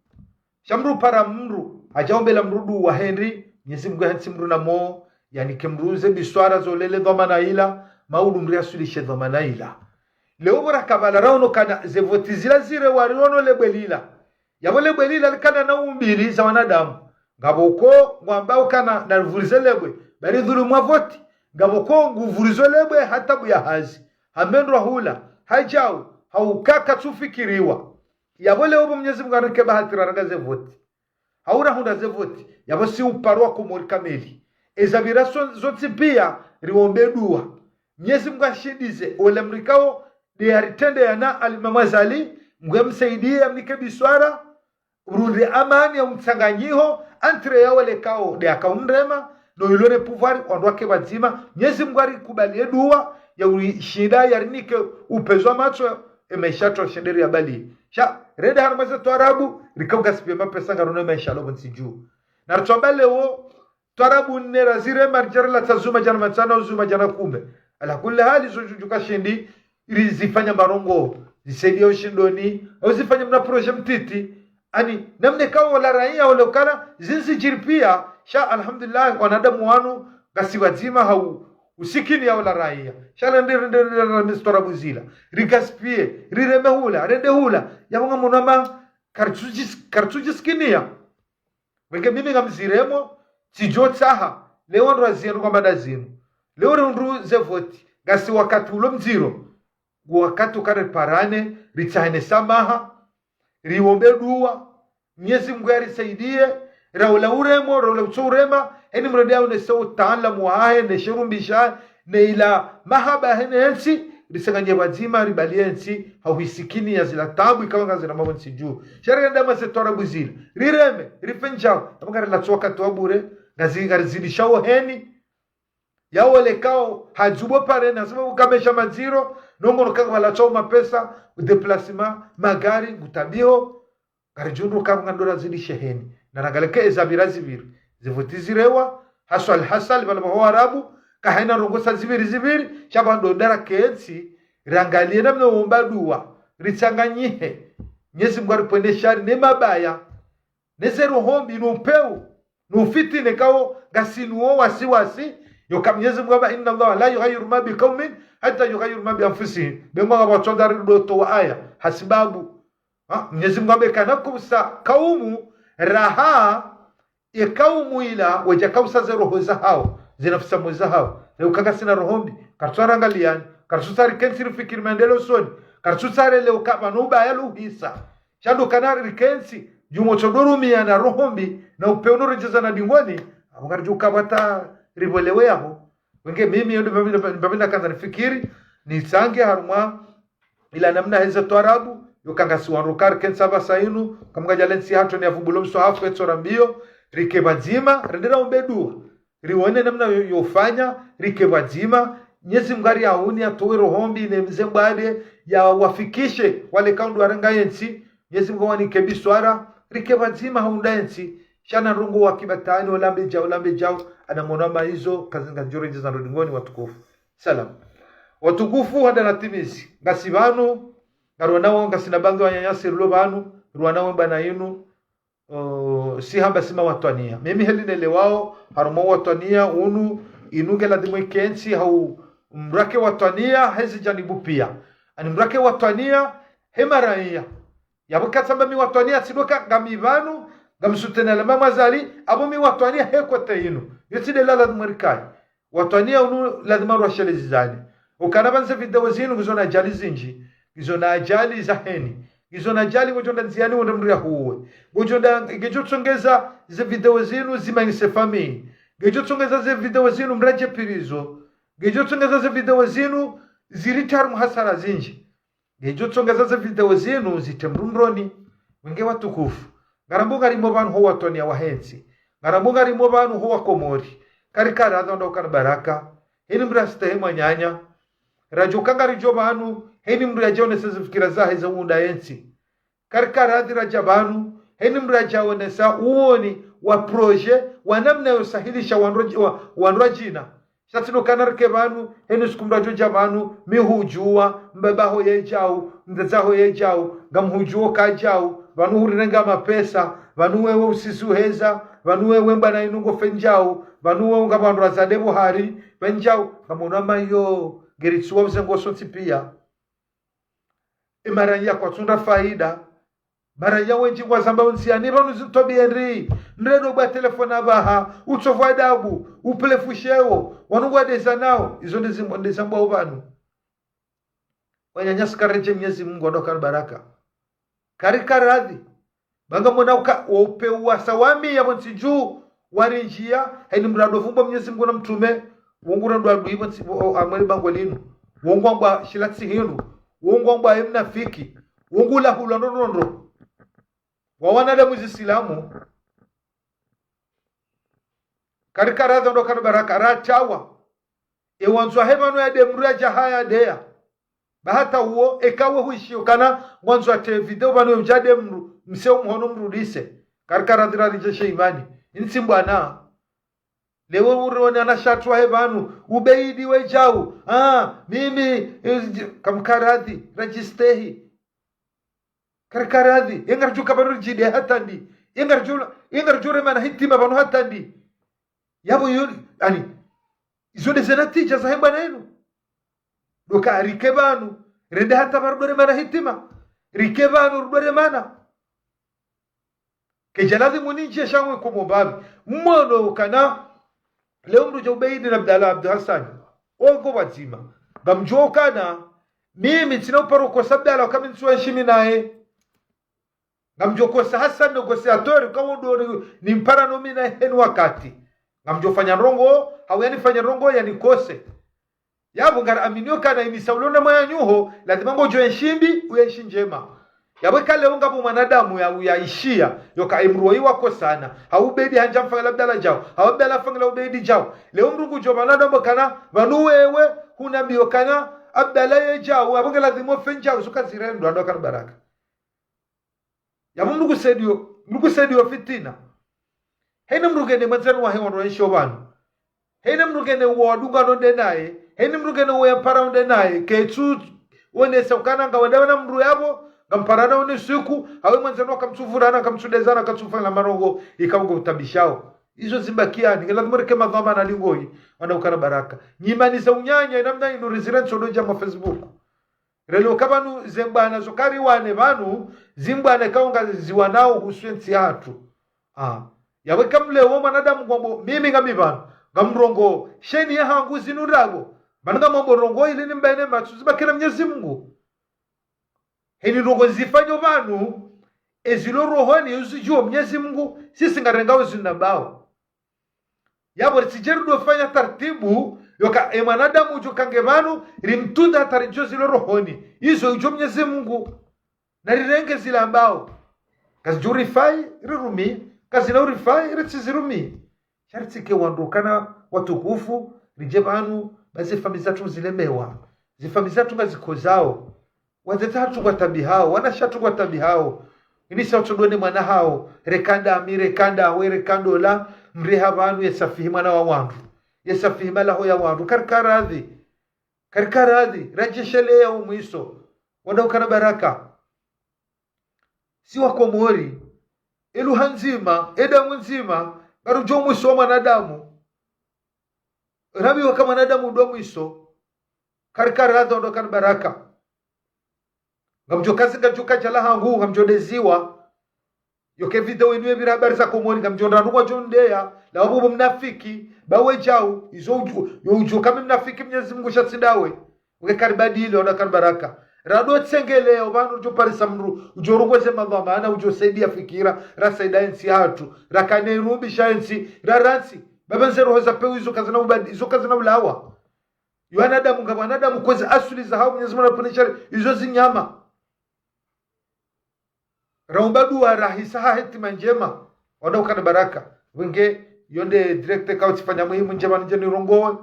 Sha mndru para mndru, hadja ombela mndru duwa hende, Mnyezi Mungu yahantsi mndru na mo, yanike mndru ze biswara zolele dhwamana ila, maudu mndru yasulishe dhwamana ila. Leo pvo rakapvala raono kana ze voti zila zire wariono lebwe lila. Yapvo lebwe lila likana na umbili za wanadamu. Ngapvo ko ngwambao kana narivurize lebwe, bari dhulumwa voti. Ngapvo ko nguvurizo lebwe hata buya hazi. Hamendrwa hula, hadjau, hauka katsufikiriwa. Yapvo leo pvo Mnyezi Mungu arinike bahati raranga ze voti. Hau rahundra ze voti, yapvo si uparwa Komori kamili. Eza pvira so, zontsi pia, riombe duwa. Mnyezi Mungu ashindize, ole mndru ikao, nde yaritrende yana Alimamu Azali, Mungu yamsaidiye yamnike biswara, urundre amani ya umtsanganyiho, entre ya wale ikao, nde yaka umrema, no ilo ne pouvoir, wandru wake pvadzima, Mnyezi Mungu arikubaliye duwa, ya urishinda, yarinike upvezo wa matso, e maesha yatru yashendere yabali. Sha, rende harumwa ze twarabu, rika ugaspiller mapesa ngarona e maesha yalo pvo ntsi dju. Na ritswamba leo, twarabu nne razirema ridja rilatsa zuma djana matsana, zuma djana kume. Ala kulli hali zo djudjuka shindi, rizifanya marongo, zisaidia ushindoni, au zifanya mna projet mtiti. Ani, namna ikao ola raiya ole ukana, zindzi djiri pia, sha alhamdulillah, wanadamu wanu, ngasi pvadzima hau, usikini ya ola raiya. Sha rende, rende, rende, rende, rende, twarabu zila. Rigaspiller, rireme hula, rende hula. Yapvo ngamono hama, karitsudjis-, karitsudjisikiniya. Wenge mimi ngamziremo, tsidjo tsaha, leo ndo raziyenu kwamba ndazinu. Leo rihundru ze voti, ngasi wakati ulo mdziro, ngu wakati uka riparane, ritsahane samaha, riombe duwa, Mnyezi Mungu yarisaidiye, raula uremo, raula utso urema, heni mradi yaonese utaalamu wahahe, ne sherumbi shahe, ne ila mahaba hene entsi, Risanganye pvadzima, ribaliye ntsi, ha uhisikini ya zila taabu ikao ngazirema pvo ntsi dju. Sha rirende hama ze twarabu zila. Rireme, rifenjao. Hama ngarilatso wakati wa bure, ngazi-, ngarizidishao heni. Yawo lekao, hadzubo pare, na sababu kamesha madziro, nongo no kanga pvalatso mapesa, udeplasima, magari, ngutabiho, ngaridjundru kanga ndo razidishe heni. Na rangalie ke eza pvira zipviri. Zivoti zirewa, haswa alhasali, pvala pvaho Arabu, kahena ndrongoo sa zipviri zipviri, sha pvando ndara kentsi, rangalie namna womba dua, ritsanganyihe. Mnyezi Mungu aripvwene shari ne mabaya, ne ze roho mbi, no upeu, no ufitine kao, ngasi nuwo wasiwasi, yoka Mnyezi Mungu amba, إن الله لا يغير ما بقوم حتى يغيروا ما بأنفسهم. Be ngwanga pvwatsonda ridoto wa aya, hasibabu. Ha, Mnyezi Mungu ambe kana kubusa kaumu raha, ye kaumu ila, wedja kausa ze roho zahao, ze nafsi mwe zahao. Leo kanga sina roho mbi, karitsu rangaliani, karitsu tsari kentsi rifikiri maendeleo usoni, karitsu tsare leo kamba no ubaya luhisa. Sha ndo kana rikentsi, djumo tsondo rumiana roho mbi, na upeo no redjeza na dingoni, hama ngaridjo kapvata ripvwelewe yaho. Wenge mimi yo ndo mbapvi na, mbapvi nakandza nifikiri, nitsange harumwa ila namna heze twarabu, yoka ngasi wandru kari kentsi pvasa inu, kamwe ngadjale ntsi hatru ni yavubulo mswahafu etso rambiyo, rike pvadzima, rende raombe dua. Riwone namna yo, yofanya, rike pvadzima, Mnyezi Mungu ariauni atowe roho mbi ne mze mbwade, yawafikishe, wale kaundu warenga yentsi, Mnyezi Mungu awanike biswara, rike pvadzima haunda yentsi, sha na ndrongoo wa kibatani, olambe djao, olambe djao, ana mwana maizo, kazi ngazidjo redjeza ndo dingoni watukufu. Salam. Watukufu, hada natimizi. Ngasi pvanu, ngarwanao, ngasina bangi wananyasi rilo pvanu, rwanao mbana inu, o, si hamba si mawatwaniya. Mimi heli nelewao, harumwa watwaniya, unu, inu nge ladhimu ikentsi, hau mrake watwaniya, hezi janibu pia. Ani mrake watwaniya, he maraiya. Yapvo katsamba mi watwaniya, tsi ndo ka ngami pvanu, ngam soutenir le Mama Azali, apvo mi watwaniya he kote inu. Yo tsi nde la ladhimu rikaye. Watwaniya unu ladhima rwashelezizane. Ukana pvanu ze video zinu ngizo na ajali zinji. Ngizo na ajali za heni. Ngizo na ajali ngodjo nda ndziani wende mndru yahuwe. Ngodjo nda, ngedjo tsongeza ze video zinu zimanyise famille. Ngedjo tsongeza ze video zinu mndru yadje pirizo. Ngedjo tsongeza ze video zinu zirite harumwa hasara zinji. Ngedjo tsongeza ze video zinu zitre mndru ndroni. Wenge watukufu. Ngarambo ngarimo pvanu ho watwaniya wahe ntsi. Ngarambo ngarimo pvanu ho wakomori. Karika radhi wandru ukana baraka. Heni mndru yastehi mwananya. Radjo ka ngaridjo pvanu. Heni mndru yadje onese ze fikira zahe za uunda yentsi. Karika radhi radja pvanu. Heni mndru yadje onesa uoni wa projet wa namna yo sahilisha wandru wa, wandru wadjina. Sha tsi ndo kana rike pvanu, heni siku mndru yadjo dja pvanu, mi hudjuwa, mbaba ho yedjau, mdzadze ho yedjau, ngam hudjuwo kadjau, pvanu hurirenga mapesa, pvanu wewe usisi uheza, pvanu wewe mbana inu ngofenjau, pvanu wewe nga pvandru wazade pvo hari, pvendjau, ngamono hama yo, ngeritsuwa uze ngoso ntsi pia. Imaranya kwatsunda faida, maranya wendji ngwazambao ndziani pvanu zitwabiya ndri, mndru ndo bwa telefoni apvaha, utsovu adabu, upelefu sheo, wanu ngwadeza nao, izo ndezi, ndezambwao pvanu. Wananyasi karedje Mnyezi Mungu wandru ukana baraka. Karika radhi. Ba ngamwona uka, wo upeu wasa wami yapvo ntsi dju, warindjiya, heni mndru ndo vumbwa Mnyezi Mungu na mtrume, wo ngu randwa adui pvo ntsi, o, o, amweli bangwe linu. Wo ngwambwa shila tsi hindru. Wo ngwambwa ye mnafiki. Wo ngu lahulwa ndrondrondro. Wa wanadamu zisilamu. Karika radhi wandru ukana baraka, ratrawa. E wandzwa he pvanu yade mndru yadja haya deya. Ba hata uwo, eka we huishiyo kana, ngwandzwa te video pvanu ye udjade mndru, mse umuhono mrudise. Karika radhi raridje she imani. Intsi mbwana. Lewo urione ana shatru wahe pvanu, ubeidi wedjau. Ah, mimi, eh, kamkaradhi, radjistehi. Karikaradhi, ye ngaridjo ka pvanu ridjide hata ndi. Ye ngaridjo, ye ngaridjo remana hitima pvanu hata ndi. Yapvo yo, ani, izo nde ze natija zahe mbwana inu. Ndoka rike pvanu, rende hata pvanu rudo remana hitima. Rike pvanu rudo remana. Kedja lazimu nindjie sha mwe komo mbapvi. Mmono ukana, leo mndru dja Ubeidi na Abdallah Abdou Hassane. Wo ngo pvwadzima. Ngamdjuo ukana, mimi ntsina uparo kosa Abdallah, uka mi ntsu wa nshimi naye. Ngamdjo kosa Hassane négociateur, uka wo ndo ni, nimpara no mi naye heni wakati. Ngamdjo fanya ndrongoo, hau yanifanya ndrongoo, yanikose. Yapvo ngari aminio kana imisa ulona mwananyuho, lazima ngodjo enshi mbi, uenshi ndjema. Yapvo eka leo ngapvo mwanadamu ya, yaishiya, yoka emdru woyi wakosana, hau Ubedi handza mfanyila Abdala djau, hau Abdala mfanyila Ubedi djau. Leo mdru ngudjo pvanu ndo amba kana, pvanu wewe, hunambiyo kana, Abdala ye djau, yapvo nge lazima ufe ndjau, zo kazirendwa, ndo kana baraka. Yapvo mdru kusaidiyo, mdru kusaidiyo fitina. Hene mdru ngene mwandzani wahe wandru waishio pvanu. Hene mdru ngene uwo wadungano nde naye. Hene mdru ngene uwo yampara nde naye. Ketsu wonesa ukana ngawenda wana mdru yapvo, ngamparana wone siku, hawe mwandzani wakamtsuvurana, kamtsudezana, katsufanya marongo, ikao ngo utabishao. Izo zimbakiani, nge lazima rike madhwamana lingoyi, wana ukana baraka. Nyimani za unyanya, inamna inu rizire ntsodo dja ma Facebook. Relo ka pvanu ze mbwana zo kariwane pvanu, zimbwana ikao ngaziwanao uhusu entsi yahatru. Ah. Yapvo eka mleo mwanadamu ngwambo, mimi ngami pvanu, ngamrongo, sheni yahangu zinu ndrabo. Mana ngamwambo rongo ili nimbaine matsu zibakira Mnyezi Mungu. Heni rongo zifanyo pvanu, ezilo rohoni uzidjuo Mnyezi Mungu, sisi ngarengao zinu nambao. Yapvo ritsidje ridofanya taratibu, yoka e mwanadamu udjo kange pvanu, rimtunde hata ridjuo zilo rohoni. Izo udjuo Mnyezi Mungu. Na rirenge zila ambao. Kazidjo urifai, rirumi. Kazina urifai, ritsizirumi. Sha ritsike wandru ukana watukufu, ridje pvanu, ba ze famiyi zatru zilemewa. Ze famiyi zatru ngazikozao. Wadzadze hatru ngwatabihao, wanashe hatru ngwatabihao. Inisa utsodone mwana hao, reka ndami, reka ndawe, reka ndola, mreha pvanu yesafihi mwana wa wandru. Yesafihi malaho ya wandru, karika radhi. Karika radhi, radjesheleya umwiso. Wanda ukana baraka. Si wa Komori, eluha ndzima, edamu ndzima, ngarudjo mwiso wa mwanadamu. Rabi waka mwanadamu ndo mwiso, karika radhi wanda ukana baraka. Ngamdjo kazi ngamdjo kadjala hangu, ngamdjo deziwa. Yoke video inu yepvira habari za Komori, ngamdjo ndra nukwa djo ndeya, la wabubu mnafiki, bawe djau, izo udjo, yo udjo kami mnafiki Mnyezi Mungu sha tsi ndawe. Uke karibadili, ona karibaraka. Rado tsengele, opvanu udjo parisa mdru, udjo rongweze madhwamana, udjo saidiya fikira, rasaidiya entsi yahatru, rakane irumbi sha entsi, rarantsi. Baba nze roho za pewu izo kazina ubadi, izo kazina ulawa. Yo wanadamu nga wanadamu kwezi asuli zahao Mnyezi Mungu anaponeshari izo zinyama. Raomba dua rahisa ha hitima ndjema. Wanda ukana baraka. Wenge yonde direct kauti fanya muhimu ndjema ndje nirongowe.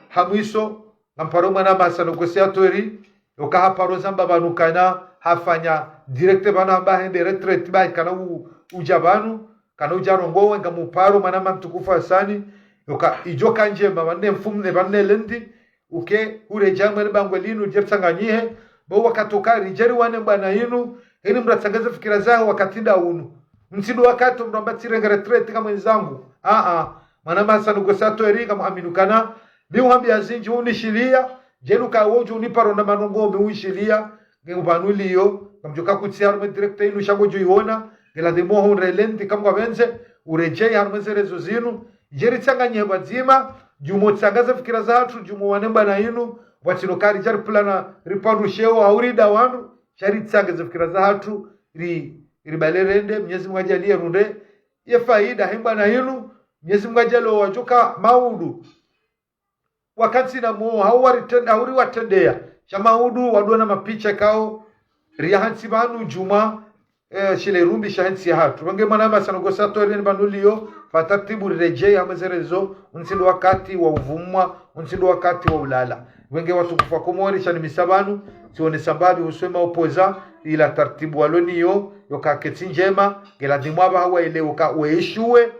Ha mwiso, ngamparo mwana masa no gosi atweri. Yoka haparo zamba pvanu kana hafanya direct pvanu hamba hende retraite ba kana u, udja pvanu. Kana udja rongowe ngamuparo mwana mtukufu Hasani. Yoka idjo ka ndjema pvanu mfumo ne pvanu lendi. Uke, uredja mwele bangwe linu, dje ritsanganyihe, bo wakati uka ridjeri wane mbwana inu, heni mdru atsangaze fikira zahe wakati nda unu. Mtsidu wakati mdru amba tsirenge retraite ka mwenzangu. Aa, mwana masa nuko sato eri, ngamuamini ukana, mi uhambia zindji unishiliya, djeli uka wodjo uniparo na manongo mi unishiliya, nge upvanu liyo, ngamdjo ka kutsi harumwe direct inu sha ngodjo iona, nge ladhimu ho unrelendi ka mgwa pvendze, uredjei harumwe ze réseaux zinu, dje ritsanganyihe pvwadzima, djumwa utsangaze fikira zahatru, djumwa wane mbwana inu, pvwatsino ka ridja ripvulana ripvandru sheo, hau rida wandru, sha ritsangaze fikira zahatru, ri, ribale rende, Mnyezi Mungu adjaliye runde, ye faida, he mbwana inu, Mnyezi Mungu adjaliye wadjoka maudu. Wakati na mo, hau waritende, hau riwatendeya. Sha maudu, wadona mapicha kao, riya hantsi pvanu djumwa, eh, shile irumbi sha hantsi yahatru. Wenge mwana masa no gosi atweri ni pvanu liyo, fa taratibu riredjei hamwe ze réseaux, untsi ndo wakati wa uvumwa, untsi ndo wakati wa ulala. Wenge watukufu wa Komori, sha ni misa pvanu, tsione sababu uswema opoza, ila taratibu walo niyo, yoka ketsi ndjema, nge ladhimu apvaha waelewe ka weishuwe,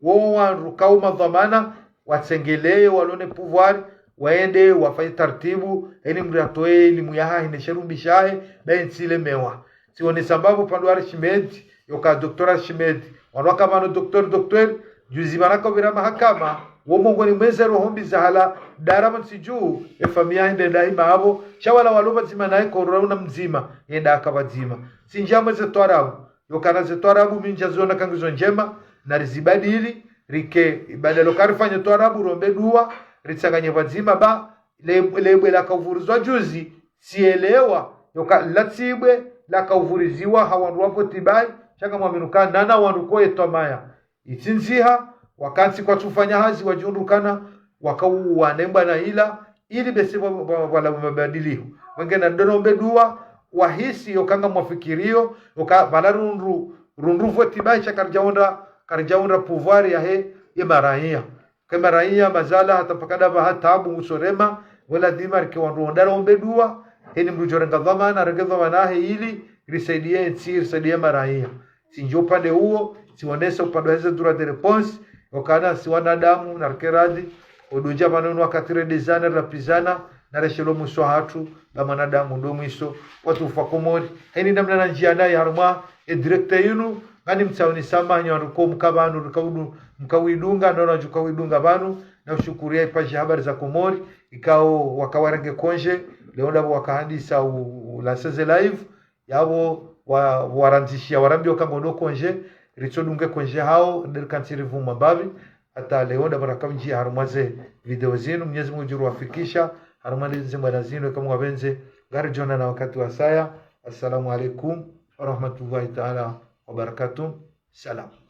wo wandru kao madhwamana, watsengeleye, walo ne pouvoir, waende, wafanye taratibu, heni mdru atowe elimu yahahe ne she irumbi shahe, ba entsi ilemewa. Tsione sababu pvandru Archimède, yoka docteur Archimède, wanu waka pvanu docteur, docteur, juzi pvanu ka upvira mahakama, wo mongoni mwa ze roho mbi zahala, dara mwa ntsi dju, e famiyi yahe nde ndahi mapvo, sha wala walo pvadzima naye korora una mdzima, yenda aka pvadzima. Tsi ndjamwe ze twarabu, yoka na ze twarabu mi ndjaziona ka ngizo ndjema, na rizibadili, rike, ibadalo ka rifanye twarabu, rombe dua, ritsanganye pvwadzima ba, le, le ibwe laka uvurizwa juzi, tsielewa, yoka la tsi ibwe laka uvuriziwa ha wandru wapvo tibayi, sha ngamwamini uka nana wandru koye twamaya. Itsi ndziha, wakantsi kwatsufanya hazi wadjundru kana, waka uwane mbwana ila, ili bese pvwa- pvwa- pvwalawe mabadiliho. Wenge na ndo naombe dua, wahisi yoka ngamwafikirio, yoka pvala rundru, rundru voti bahi sha karidjaunda, karidjaunda pouvoir yahe, ye maraiya. Ke maraiya mazala hata mpaka ndapvaha tabu ngusorema, we lazima rike wandru wonda raombe dua, heni mdru djorenga dhwamana, renge dhwamana yahe ili, risaidie ntsi, risaidie maraiya. Tsi ndjo upande uwo, tsi wonesa upande wa heze droit de réponse, yokana si wanadamu, na rike radhi, odudja pvanu unu wakati redezana, rapizana, na reshelo mwiso hatru, la mwanadamu ndo mwiso, watukufu wa Komori. Heni namna na ndjia nayi harumwa, e direct yinu, ngani mtsaoni samaha nyi wandru ko mka pvanu, rika udu-, mka widunga, nono djuka widunga pvanu, na ushukuriya ipaji habari za Komori, ikao waka warenge konje, leo ndapvo waka handisa u, u, la seize live, yapvo wa, warandzishia, warambia uka ngono konje, ritsodunge konje hawo, nde rikantsi rivuma mbapvi, hata leo ndapvo raka windji harumwa ze video zinu, Mwenyezi Mungu djuruwafikisha, harumwa nde zimwana zinu, eka Mungu apvendze, ngaridjo onana wakati wasaya. Assalamu alaikum wa rahmatullahi ta'ala wa barakatuh. Salam.